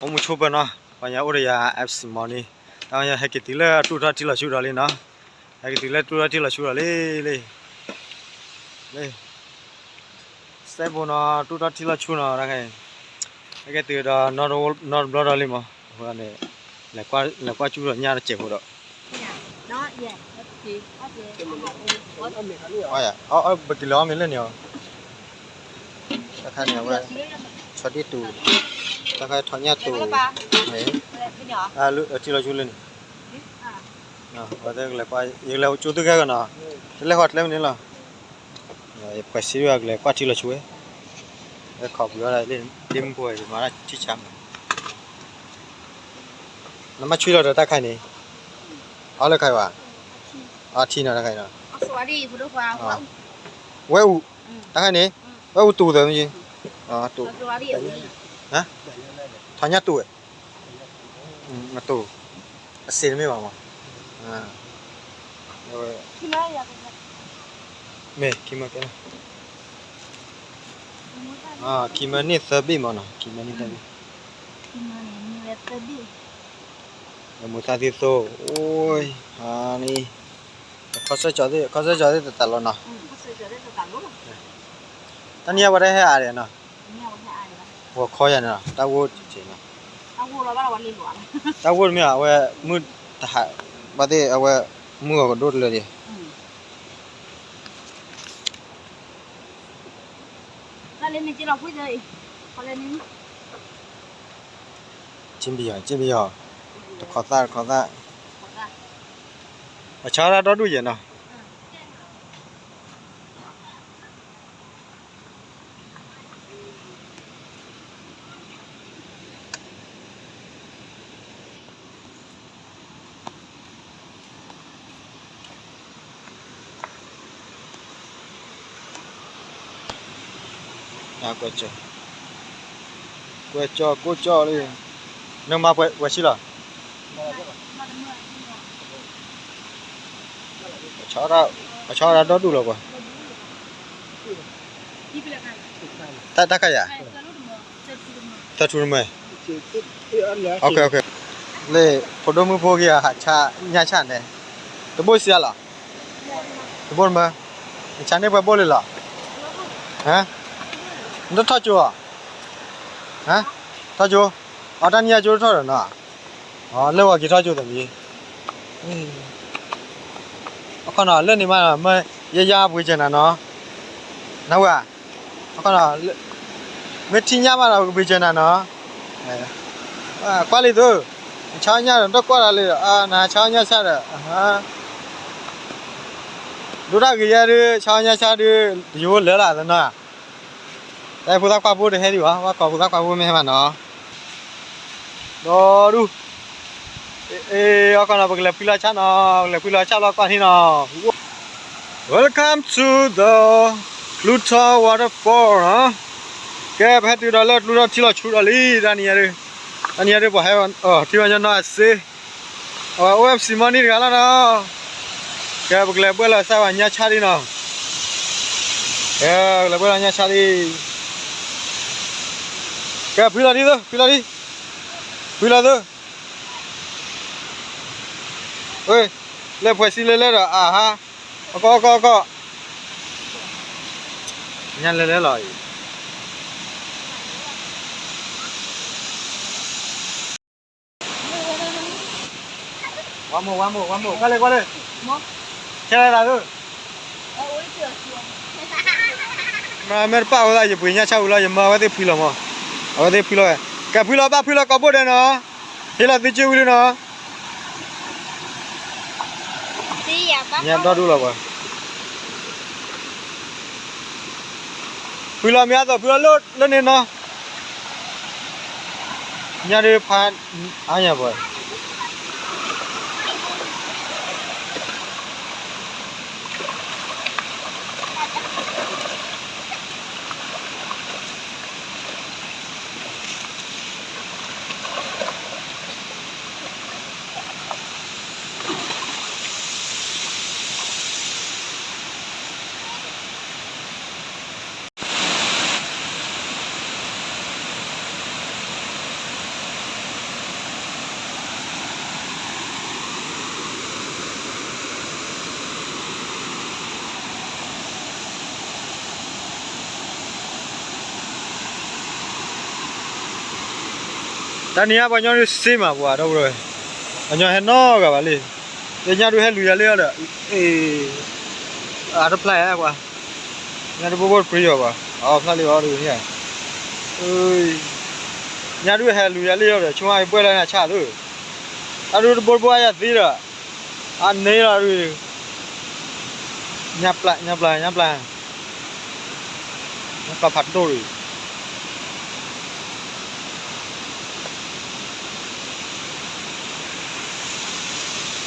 အိၣ်မူဆိပၢၤနီၤ, ပှၤညါအိၣ်ဒီးယၤ F C Money, တၢ်ပှၤညါဟဲက့ၤတုၤလၢတူၢ်ထီၣ်ထံလီၤဆူဒီးလံနီၤ, ဟဲက့ၤတုၤလၢတူၢ်ထီၣ်ထံလီၤဆူဒီးလံ, လၢ စဲဘိနီၤ တူၢ်ထီၣ်ထံလီၤဆူနီၤ, တၢ်ခဲအံၤ ဟဲက့ၤတုၤဒီး နီတဘျီဒီးလံမး, အဃိန့ၣ် လဲၤကွၢ်ကူၣ်ဒီးညၣ်တစဲးဖိဒီး ပကလဲၤအီၣ်မ့ၤလၢန့ၣ်အီၤ, တၢ်ခါန့ၣ်အဝဲ ဆီဒံၣ်တူာ်, တၢ်ခါထီၣ်ညၣ်တူာ်, ထံလီၤဆူလၢန့ၣ်, ယကလဲၤကၠိသုခဲကနီၤ, တလဲၤဃီၤတလဲမ့ၢ်န့ၣ်လီၤ, ယပှဲၤစံးဒၣ်ကလဲၤကွၢ်ထံလီၤဆူဝဲ, လၢခီပူၤလီၤ, ဒ့မုၣ်ဖိဝဲမၤထံဆါမး, နမ့ၢ်ဆွံလီၤဒီးတၢ်ခါန့ၣ်, အီၣ်လၢခါအံၤဘၣ်, အထံနီၤတၢ်ခါအံၤနီၤ, ဝဲအူ, တၢ်ခါန့ၣ်, ဝဲအူတူာ်သၢမ့ၢ်, တူာ်, ထီၣ်ညၣ်တူာ်ဝဲ, တူာ်, အစ့တမ့ၢ်ဘၣ်မး, မ့ၢ်ခံမၢကဲ, ခံမၢန့ၢ်သၢဘ့ၣ်မးနီၤ, ခံမၢန့ၢ်သၢဘ့ၣ်, မူသၣ်သံသိ, အိ, နံ, ခီၣ်ဆၢကၠီၤသ့ၣ် ခီၣ်ဆၢကၠီၤသ့ၣ်တတးလီၤနီၤ, တနံၤအံၤပှၤတဟဲအါဒံးနီၤ, ဂီၤခီယၤန့ၣ်လီၤ, တၢ်ဂိၢ်တမ့ၢ်ဘၣ်, အဝဲမုၢ်တဟး, ဘၣ်သ့ၣ်အဝဲမုၢ်ဂီၤကဒိၣ်တလၢဒံး, က့ဘယီၤ က့ဘယီၤ, တခီသၣ် တခီသၣ်, ပဆါတၢ်ဒီဒူၣ်ယဲၢ်နီၤ. ကွဲးကၠီၣ် ကွဲးကၠီၣ် ကိၣ်ကၠီၣ်လံ, နမၤပှဲၤဆံလီၤ. ပဆါတၢ်ဒီဒူၣ်လီၤကွၢ်, တၢ်ခါယၤ, သၢထူတမၢ, လၢဖိဒိၣ်မုၣ်ဖိက့ၤဟးဆါညၣ်ဆၣ်န့ၣ်, တဘိၣ်စံးလီၤ, တဘိၣ်တမၢ, နဆါန့ၢ်ပှဲၤဘိၣ်လံလီၤ, နတထီၣ်ကၠိဧါ, ထီၣ်ကၠိ, အတၢ်နံၣ်ညါကၠိတထီၣ်ဒီးနီၤ, လၢဝဲက့ၤထီၣ်ကၠိသးမံၤ, အခီနီၤ လၢန့ၣ်မး မ့ၢ်ယယါပှ့ၤစၢၤနၤနီၤ, နဝဲ, အခီနီၤ, မ့ၢ်ထံၣ်ညၣ်မးဒီးပှ့ၤစၢၤနၤနီၤ, ကွၢ်လံသု, နဆါညၣ်ဒီး နတကွၢ်တၢ်လံ, နဆါညၣ်ဆၣ်ဒီး, ဒိၣ်တၢ်ဂ့ၤယဲဒုး ဆါညၣ်ဆၣ်ဒုး, ယိလၢာ်လၢ်သနီၤ, တၢ်ဖိသၣ်ခွါဖိတဟဲဒံးဘၣ်, ဘၣ်ကီၤဖိသၣ်ခွါဖိမ့ၢ်ဟဲမးနီၤ, ဒီဒူၣ်, အခီနီၤ ပကလဲၤဖှံလီၤဆၣ်နီၤ, ပကလဲၤဖှံလီၤဆၣ်လီၤကွၢ်ထံနီၤ. Welcome to the Pluto Waterfall နီၤ, ကဲ ပဟဲတုၤဒီးလၢကျူထီၣ်ထံလီၤဆူဒီးလံ, တနံၤညါဒုး, တနံၤညါဒုး ပှၤဟဲထံဝဲညီနီၢ်အစ့, အဝဲအိၣ် F C Money တဂၤလီၤနီၤ, ကဲ ပကလဲၤဘှဲၣ်လီၤစၢ်ဝဲညၣ်ဆၣ်ဒံးနီၤ, ကဲ ပကလဲၤဘှဲၣ်လီၤညၣ်ဆၣ်ဒံး, ကဲ ဖှံလီၤဒံးသု, ဖှံလီၤဒံး, ဖှံလီၤသု, လၢဖှဲးစံလၢလဲၣ်ဒီး အဟါ, အကီၢ် အကီၢ် အကီၢ်, ညၣ်လဲၤလဲၤလီၤအံၤ. ဝါမိၢ် ဝါမိၢ် ဝါမိၢ် ကွၢ်လၢ ကွၢ်လၢ, ဆဲးလီၤသးသု, မ့ၢ်တပာ်ဝဲဒၣ် ယပှ့ၤညၣ်ဆၣ်ဝံၤလီၤ ယမၢအဝဲသ့ၣ်ဖှံလီၤမး, အဝဲသ့ၣ်ဖှံလီၤဝဲ, ကဲဖှံလီၤ ဘၣ်ဖှံလီၤကိးဘိဒဲးနီၤ, ဟ့ၣ်လီၤသုကၠ့ဝံၤလံနီၤ. ညၣ်ဒီဒူၣ်လီၤပှၤ, ဖှံလီၤမ့ၢ်အသိး ဖှံလီၤလၢန့ၣ်နီၤ, ညၣ်ဒုးဖးအါညါပှၤ. တၢ်နံၤအံၤပှၤညီဒုးစ့မးပှၤဒီပုၢ်ဝဲၢ်, ပှၤညီဟဲနီတဂၤဘၣ်လံ, ယညါဒုးဟဲလူၤယၤလံဒီး, အတဖျါကွၢ်, ညါဒုးဘိဘိတပြံအီၤပှၤ, အဖျါလံအီၤဒုးန့ၣ်, ညါဒုးဟဲလူၤယၤလံဒီး ဆိကမိၣ်အဘှဲၣ်လၢနၤဆၣ်သၢ, တၢ်ဒုးတဘိတဘိအယၤသ့ဒီး, အန့ၣ်လီၤဒုး, ညါပျၢ် ညါပျၢ် ညါပျၢ်, ညါပျၢ်ဖးဒိၣ်ဒုး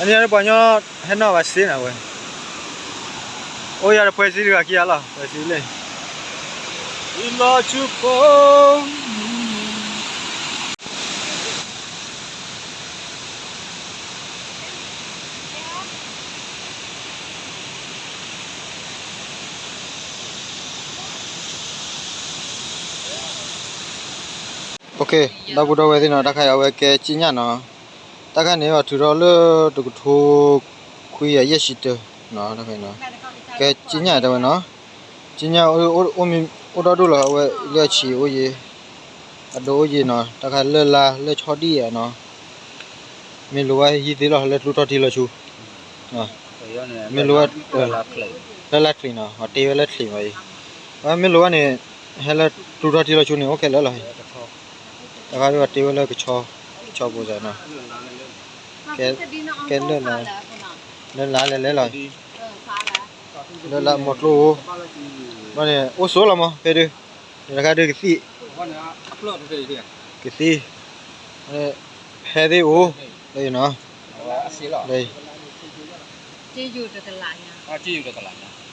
အန့ၣ်ပှၤညီဟဲနီၣ်ဘၣ်စ့နၤဝဲ, အိၣ်ယၤတဖှဲးစံတဂၤခံဂၤလီၤ ဖှဲးစံလၢ, လီၤဆူဖိ ဒီပုၢ်ဒီဝဲၢ်သ့ၣ်နီၤ တၢ်ခါအံၤအဝဲကဲကၠံၣ်ညၣ်နီၤ, တၢ်ခါန့ၣ်အီၤထုးထီၣ်လၢတကထိခွံကယၤယဲၢ်ဆံတၢ, ကဲကၠံၣ်ညၣ်တဲဝဲနီၤ, ကၠံၣ်ညၣ်အိၣ်ဒီဒူၣ်လီၤ အဝဲလၢအဆံးအိၣ်ယံၤ, အဒိအိၣ်ယံၤနီၤ တၢ်ခါလၢလါလၢဆီဒံၣ်နီၤ, မ့ၢ်လိာ်ဝဲဟံးသ့လီၤ လၢကျိထီၣ်ထံလီၤဆူ, မ့ၢ်လိာ်ဝဲ, လၢလါချံးနီၤ အတ့ဝဲလၢချံးမးအံၤ, အဝဲမ့ၢ်လိာ်ဝဲန့ၣ် ဟဲလၢကျိထီၣ်ထံလီၤဆူန့ၣ် အိၣ်ခဲလၢာ်လီၤ, တၢ်ခါဒုးအတ့ဝဲလၢကဆီ, ကဆီပူၤစ့ၢ်နီၤ, ကဲလၢလါ, လၢလါလဲၤလဲၤလီၤ, လၢလါမီၤကျိအိၣ်, ဘၣ်န့ၣ် အိၣ်ဆိးလီၤမး ဖဲဒုး, တၢ်ခါဒုးကသံၣ်, ကသံၣ်, ဖဲသ့ၣ်အိၣ်, လၢနီၤ, လၢ